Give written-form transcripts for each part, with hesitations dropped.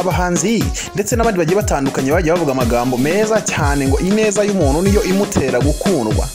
Abahanzi ndetse n'abandi bagiye batandukanye bagiye bavuga amagambo meza cyane ngo ineza y'umuntu niyo imutera gukundwa.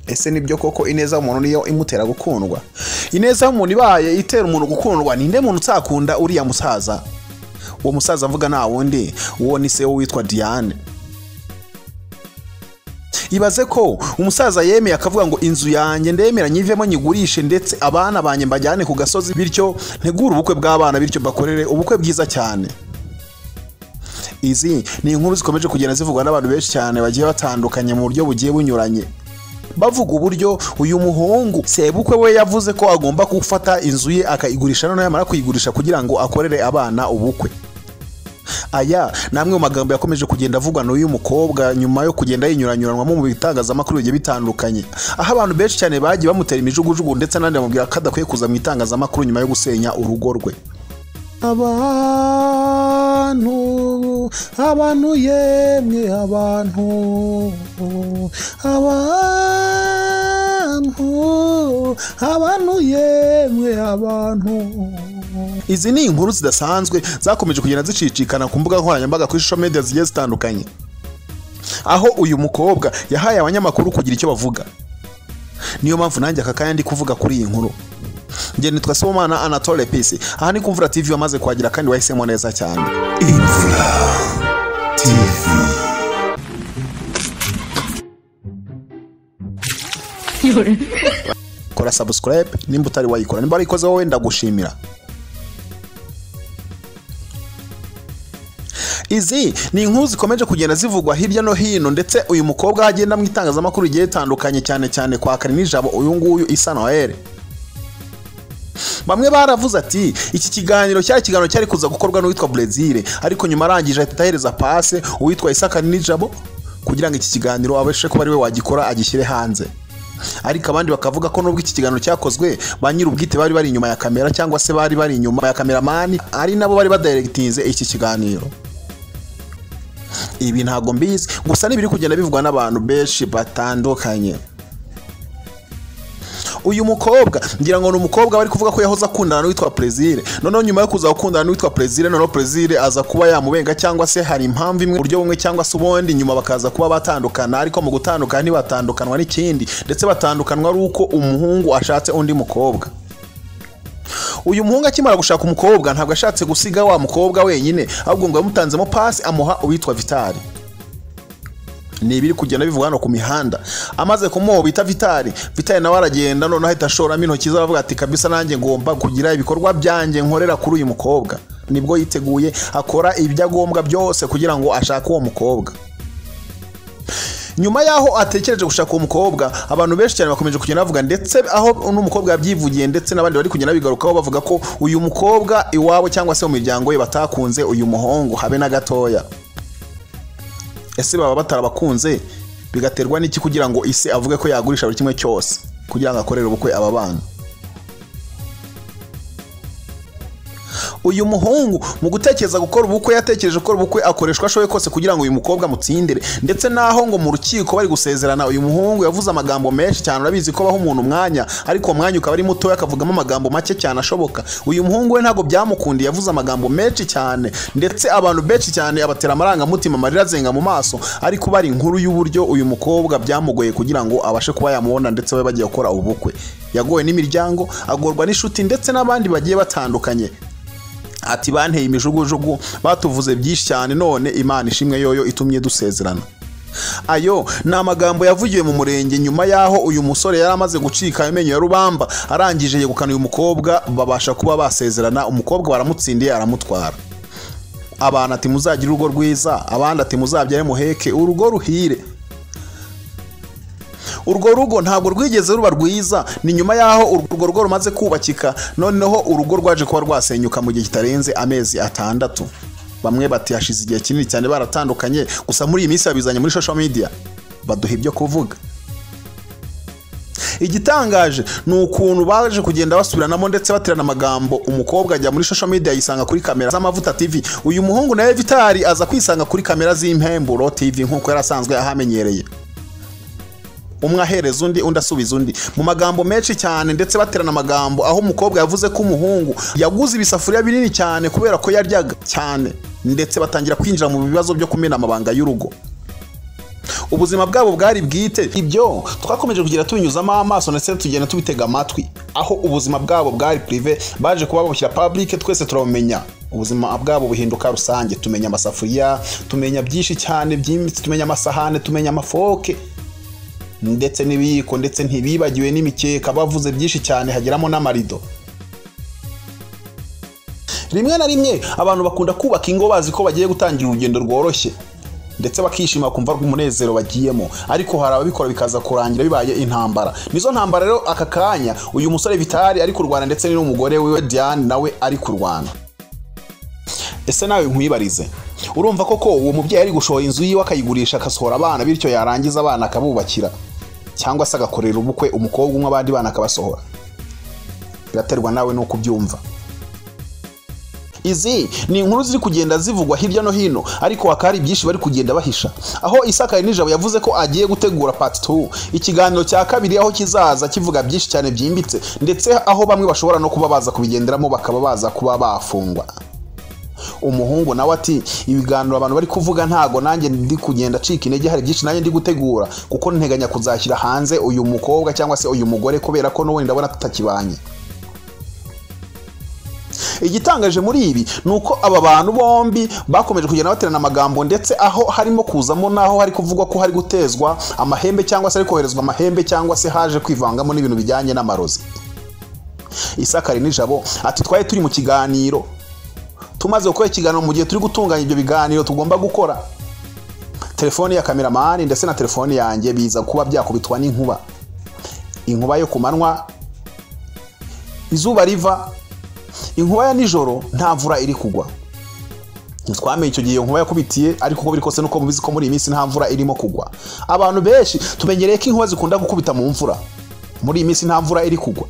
Ese nibyo koko ineza y'umuntu niyo imutera gukundwa? Ineza y'umuntu ibaye itera umuntu gukundwa, ninde muntu utakunda uriya musaza? Uwo musaza mvuga nta wundi, uwo ni se witwa Diane. Ibaze ko umusaza yemeye akavuga ngo inzu yanjye ndemera nyivemo nyigurishe ndetse abana banjye mbajyane ku gasozi, bityo ntegure ubukwe bw'abana, bityo bakorere ubukwe bwiza cyane. Izi ni inkuru zikomeje kugenda zivugwa n'abantu benshi cyane bagiye batandukanye mu buryo bugiye bunyuranye, bavuga uburyo uyu muhungu sebukwe we yavuze ko agomba gufata inzu ye akayigurisha, noneho yamara kuyigurisha kugira ngo akorere abana ubukwe. Aya ni amwe mu magambo yakomeje kugenda avugwa n'uyu mukobwa nyuma yo kugenda yinyuranyuranwamo mu bitangazamakuru bigiye bitandukanye, aho abantu benshi cyane bagiye bamutera imijugujugu ndetse n'abandi bamubwira ko adakwiye kuza mu itangazamakuru nyuma yo gusenya urugo rwe. Abantu, abantu yemwe abantu, abantu, abantu yemwe abantu. Izi ni inkuru zidasanzwe zakomeje kugenda zicicikana ku mbuga nkoranyambaga kuri social media zigiye zitandukanye, aho uyu mukobwa yahaye abanyamakuru kugira icyo bavuga. Niyo mpamvu nanjye aka kanya ndi kuvuga kuri iyi nkuru. Njye nitwa Sibomana Anatole Peace, aha ni ku Imvura TV wamaze kuhagera kandi wahisemo neza cyane. Imvura TV. Kora subscribe nimba utari wayikora, nimba warayikoze wowe ndagushimira. Izi ni inkuru zikomeje kugenda zivugwa hirya no hino, ndetse uyu mukobwa agenda mu itangazamakuru rigiye ritandukanye, cyane cyane kwa Karinijabo uyu nguyu Isa Noel. Bamwe baravuze ati iki kiganiro cyari ikiganiro cyari kuza gukorwa n'uwitwa Brezil, ariko nyuma arangije ahita ahereza passe uwitwa Isa Karinijabo kugira ngo iki kiganiro abashe kuba ari we wagikora agishyire hanze. Ariko abandi bakavuga ko nubwo iki kiganiro cyakozwe ba nyir'ubwite bari bari inyuma ya kamera, cyangwa se bari bari inyuma ya kameramani, ari nabo bari badirectinze iki kiganiro. Ibi ntago mbizi, gusa nibiri kugenda bivugwa n'abantu benshi batandukanye. Uyu mukobwa ngira ngo ni umukobwa bari kuvuga ko yahoze akundana n'uwitwa Plaisir, noneho nyuma yo kuza gukundana n'uwitwa Plaisir, noneho Plaisir aza kuba yamubenga, cyangwa se hari impamvu imwe buryo bumwe cyangwa se ubundi, nyuma bakaza kuba batandukana. Ariko mu gutandukana ntibatandukanwa n'ikindi, ndetse batandukanwa ari uko umuhungu ashatse undi mukobwa. Uyu muhungu akimara gushaka umukobwa ntabwo ashatse gusiga wa mukobwa wenyine, ahubwo ngo yamutanzemo pass amuha uwitwa Vitali. Ni ibiri kugenda bivugwa hano ku mihanda. Amaze kumuha bita Vitali, Vitali nawe aragenda noneho ahita ashoramo intoki ze aravuga ati kabisa nanjye ngomba kugira ibikorwa byanjye nkorera kuri uyu mukobwa. Nibwo yiteguye akora ibyo agombwa byose kugira ngo ashake uwo mukobwa. Nyuma yaho atekereje gushaka uwo mukobwa, abantu benshi cyane bakomeje kugenda bavuga, ndetse aho n'umukobwa yabyivugiye ndetse n'abandi bari kugenda bigarukaho bavuga ko uyu mukobwa iwabo cyangwa se mu miryango ye batakunze uyu muhungu habe na gatoya. Ese baba batarabakunze bigaterwa n'iki kugira ngo ise avuge ko yagurisha buri kimwe cyose kugira ngo akorere ubukwe aba bana? Uyu muhungu mu gutekereza gukora ubukwe yatekereje gukora ubukwe akoreshwa ashoboye kose kugira ngo uyu mukobwa amutsindire, ndetse naho ngo mu rukiko bari gusezerana uyu muhungu yavuze amagambo menshi cyane. Urabizi ko baho umuntu umwanya, ariko uwo mwanya ukaba ari mutoya akavugamo amagambo make cyane ashoboka. Uyu muhungu we ntabwo byamukundiye, yavuze amagambo menshi cyane, ndetse abantu benshi cyane abatera amarangamutima, amarira azenga mu maso, ariko bari inkuru y'uburyo uyu mukobwa byamugoye kugira ngo abashe kuba yamubona, ndetse babe bagiye gukora ubukwe. Yagowe n'imiryango, agorwa n'inshuti ndetse n'abandi bagiye batandukanye. Ati banteye imijugujugu, batuvuze byinshi cyane, none Imana ishimwe yoyo itumye dusezerana. Ayo ni amagambo yavugiwe mu murenge nyuma yaho uyu musore yari amaze gucika amenyo ya rubamba, arangije yegukana uyu mukobwa babasha kuba basezerana. Umukobwa baramutsindiye aramutwara. Abantu ati muzagire urugo rwiza, abandi ati muzabyare muheke urugo ruhire. Urwo rugo ntabwo rwigeze ruba rwiza. Ni nyuma yaho urwo rugo rumaze kubakika, noneho urugo rwaje kuba rwasenyuka mu gihe kitarenze amezi 6. Bamwe bati hashize igihe kinini cyane baratandukanye, gusa muri iyi minsi babizanye muri social media baduha ibyo kuvuga. Igitangaje ni ukuntu baje kugenda basubiranamo ndetse baterana amagambo. Umukobwa ajya muri social media yisanga kuri kamera z'Amavuta TV, uyu muhungu nawe Vitali aza kwisanga kuri kamera z'Impemburo TV nkuko yari asanzwe ahamenyereye. Umwe ahereza undi, undi asubiza undi mu magambo menshi cyane, ndetse baterana amagambo, aho umukobwa yavuze ko umuhungu yaguze ibisafuriya binini cyane kubera ko yaryaga cyane, ndetse batangira kwinjira mu bibazo byo kumena amabanga y'urugo. Ubuzima bwabo bwari bwite, ibyo twakomeje kugira tubinyuzamo amaso ndetse tugenda tubitega amatwi, aho ubuzima bwabo bwari privé baje kuba babushyira public, twese turabumenya. Ubuzima bwabo buhinduka rusange, tumenya amasafuriya, tumenya byinshi cyane byimbitse, tumenya amasahane, tumenya amafoke ndetse n'ibiyiko, ndetse ntibibagiwe n'imikeka, bavuze byinshi cyane, hageramo n'amarido. Rimwe na rimwe abantu bakunda kubaka ingo bazi ko bagiye gutangira urugendo rworoshye, ndetse bakishima kumva umunezero bagiyemo, ariko hari ababikora bikaza kurangira bibaye intambara. Nizo ntambara rero aka kanya uyu musore Vitali ari kurwana, ndetse n'umugore we Diane nawe ari kurwana. Ese nawe nkwibarize, urumva koko uwo mubyeyi ari gushora inzu yiwe akayigurisha akasohora abana, bityo yarangiza abana akabubakira cyangwa se agakorera ubukwe umukobwa umwe abandi bana akabasohora? Biraterwa nawe nuko ubyumva. Izi ni inkuru ziri kugenda zivugwa hirya no hino, ariko hakari byinshi bari kugenda bahisha, aho Isaka Nijabo yavuze ko agiye gutegura part 2, ikiganiro cya kabiri, aho kizaza kivuga byinshi cyane byimbitse, ndetse aho bamwe bashobora no kuba baza kubigenderamo bakaba baza kuba bafungwa. Umuhungu nawe ati ibiganiro abantu bari kuvuga ntago nanjye ndi kugenda acika intege, hari byinshi nanjye ndi gutegura, kuko nteganya kuzashyira hanze uyu mukobwa cyangwa se uyu mugore, kubera ko n'ubundi ndabona tutakibanye. Igitangaje muri ibi ni uko aba bantu bombi bakomeje kugenda baterana amagambo, ndetse aho harimo kuzamo naho hari kuvugwa ko hari gutezwa amahembe cyangwa se ari koherezwa amahembe, cyangwa se haje kwivangamo n'ibintu bijyanye n'amarozi. Isaka Nijabo ati twari turi mu kiganiro, tumaze gukora ikiganiro, mu gihe turi gutunganya ibyo biganiro tugomba gukora, telefoni ya kameramani ndetse na telefoni yanjye biza kuba byakubitwa n'inkuba, inkuba yo ku manywa, izuba riva, inkuba ya nijoro nta mvura iri kugwa. Ntitwamenye icyo gihe iyo nkuba yakubitiye, ariko uko biri kose nuko mubizi ko muri iyi minsi nta mvura irimo kugwa. Abantu benshi tumenyereye ko inkuba zikunda gukubita mu mvura, muri iyi minsi nta mvura iri kugwa.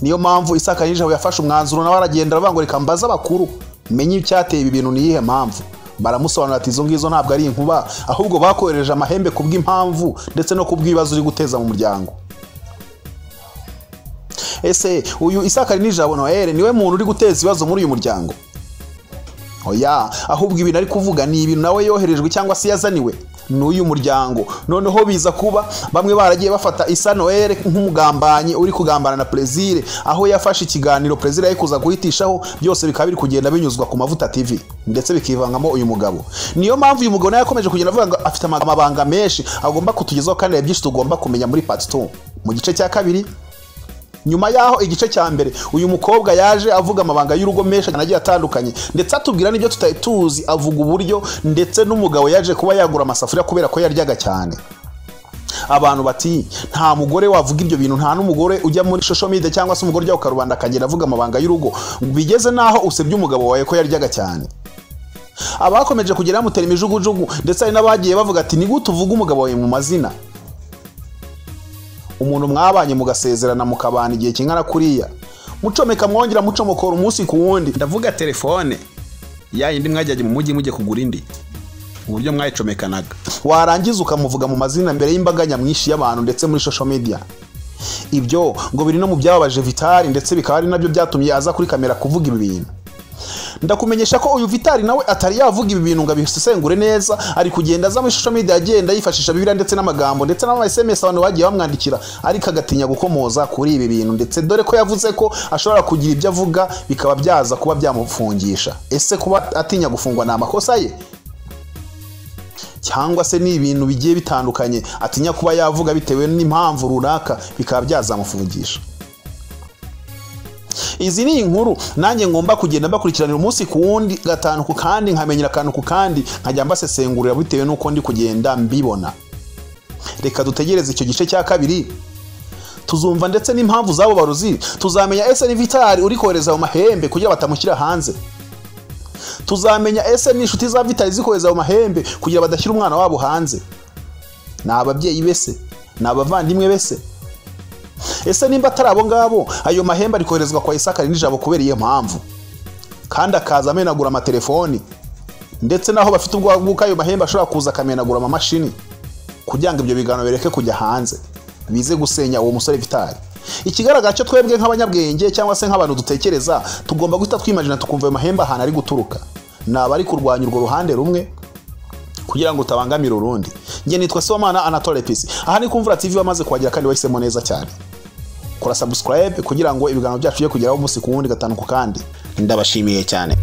Niyo mpamvu Isaka Nijabo yafashe umwanzuro nawe aragenda aravuga ngo reka mbaze abakuru menye icyateye ibi bintu niyihe mpamvu. Baramusobanurira ati izo ngizo ntabwo ari inkuba, ahubwo bakohereje amahembe kubw'impamvu ndetse no kubw'ibibazo uri guteza mu muryango. Ese uyu Isaka Nijabo Noel niwe muntu uri guteza ibibazo muri uyu muryango? Oya, ahubwo ibintu ari kuvuga ni ibintu nawe yoherejwe cyangwa se yazaniwe n'uyu muryango. Noneho biza kuba bamwe baragiye bafata Isa Noel nk'umugambanyi uri kugambana na Plaisir, aho yafashe ikiganiro Plaisir yayikuza guhitishaho, byose bikaba biri kugenda binyuzwa ku Mavuta TV ndetse bikivangamo uyu mugabo. Niyo mpamvu uyu mugabo nawe yakomeje kugenda avuga ngo afite amabanga menshi agomba kutugezaho, kandi byinshi tugomba kumenya muri part 2 mu gice cya kabiri. Nyuma yaho igice cya mbere uyu mukobwa yaje avuga amabanga y'urugo menshi agiye atandukanye, ndetse atubwira n'ibyo tutari tuzi, avuga uburyo ndetse n'umugabo yaje kuba yagura amasafuriya kubera ko yaryaga cyane. Abantu bati nta mugore wavuga ibyo bintu, nta n'umugore ujya muri social media cyangwa se umugore ujya ku karubanda akagenda avuga amabanga y'urugo, bigeze naho usebye umugabo wawe ko yaryaga cyane. Abakomeje kugera bamutera imijugujugu, ndetse hari n'abagiye bavuga ati ni gute uvuga umugabo wawe mu mazina? Umuntu mwabanye mugasezerana mukabana igihe kingana kuriya, mucomeka mwongera mucomokora umunsi ku wundi. Ndavuga telefone ya yindi mwajyaje mu mujyi mujye kugura indi, uburyo mwayicomekanaga, warangiza ukamuvuga mu mazina mbere y'imbaga nyamwinshi y'abantu ndetse muri social media. Ibyo ngo biri no mu byababaje Vitali, ndetse bikaba ari nabyo byatumye aza kuri kamera kuvuga ibi bintu. Ndakumenyesha ko uyu Vitali nawe atari yavuga ibi bintu ngo abisesengure neza, ari kugenda aza muri social media agenda yifashisha Bibiliya ndetse n'amagambo ndetse n'ama SMS abantu bagiye bamwandikira, ariko agatinya gukomoza kuri ibi bintu, ndetse dore ko yavuze ko ashobora kugira ibyo avuga bikaba byaza kuba byamufungisha. Ese kuba atinya gufungwa ni amakosa ye, cyangwa se ni ibintu bigiye bitandukanye atinya kuba yavuga bitewe n'impamvu runaka bikaba byazamufungisha? Izi ni inkuru nanjye ngomba kugenda mbakurikiranira umunsi ku wundi, gatanu ku kandi, nkamenyera akantu ku kandi, nkajya mbasesengurira bitewe n'uko ndi kugenda mbibona. Reka dutegereze icyo gice cya kabiri, tuzumva ndetse n'impamvu z'abo baruzi, tuzamenya ese ni Vitali uri kohereza ayo mahembe kugira batamushyira hanze, tuzamenya ese ni inshuti za Vitali zikohereza ayo mahembe kugira badashyira umwana wabo hanze, ni ababyeyi bese, ni abavandimwe bese? Ese nimba atari abo ngabo, ayo mahembe ari koherezwa kwa Isaka Nijabo kubera iyo mpamvu, kandi akaza amenagura amatelefoni, ndetse naho bafite ubwoba bw'uko ayo mahembe ashobora kuza akamenagura amamashini. Kugira ngo ibyo biganiro bireke kujya hanze, bize gusenya uwo musore Vitali. Ikigaragara cyo, twebwe nk'abanyabwenge cyangwa se nk'abantu dutekereza, tugomba guhita twimagina, tukumva ayo mahembe ahantu ari guturuka. Ni abari kurwanya urwo ruhande rumwe kugira ngo utabangamira urundi. Njye nitwa Sibomana Anatole Pisi, aha ni Kumvura TV. Wamaze kuhagera kandi wahisemo neza cyane. Kora subscribe kugira ngo ibiganiro byacu bijye kugeraho umunsi ku wundi, gatanu ku kandi. Ndabashimiye cyane.